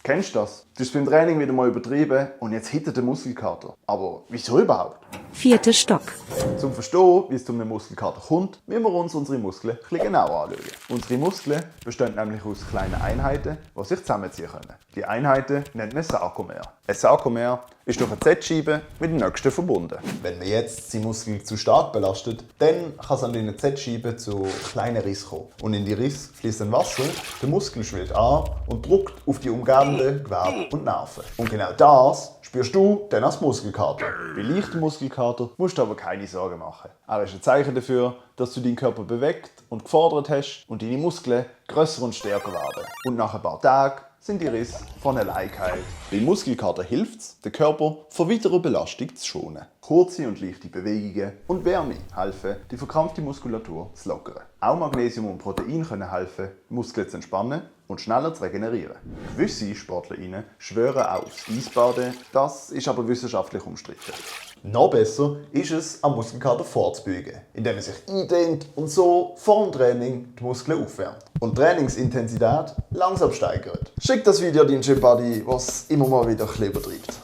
Kennst du das? Du hast beim Training wieder mal übertrieben und jetzt hittet der Muskelkater. Aber wieso überhaupt? 4. Stock. Zum Verstehen, wie es zu einem Muskelkater kommt, müssen wir uns unsere Muskeln ein bisschen genauer anschauen. Unsere Muskeln bestehen nämlich aus kleinen Einheiten, die sich zusammenziehen können. Die Einheiten nennt man Sarkomer. Ein Sarkomer ist durch eine Z-Scheibe mit dem nächsten verbunden. Wenn man jetzt die Muskeln zu stark belastet, dann kann es an den Z-Scheiben zu kleinen Rissen kommen. Und in die Risse fließt dann Wasser, der Muskel schwillt an und drückt auf die umgebenden Gewebe und Nerven. Und genau das spürst du dann als Muskelkater. Bei leichtem Muskelkater musst du aber keine Sorgen machen. Er ist ein Zeichen dafür, dass du deinen Körper bewegt und gefordert hast und deine Muskeln grösser und stärker werden. Und nach ein paar Tagen sind die Risse von allein geheilt. Beim Muskelkater hilft es, den Körper vor weiterer Belastung zu schonen. Kurze und leichte Bewegungen und Wärme helfen, die verkrampfte Muskulatur zu lockern. Auch Magnesium und Protein können helfen, Muskeln zu entspannen und schneller zu regenerieren. Gewisse SportlerInnen schwören auch aufs Eisbaden, das ist aber wissenschaftlich umstritten. Noch besser ist es, am Muskelkater vorzubeugen, indem man sich eindehnt und so vor dem Training die Muskeln aufwärmt und die Trainingsintensität langsam steigert. Schick das Video deinem Gym-Buddy, was immer mal wieder ein bisschen übertreibt.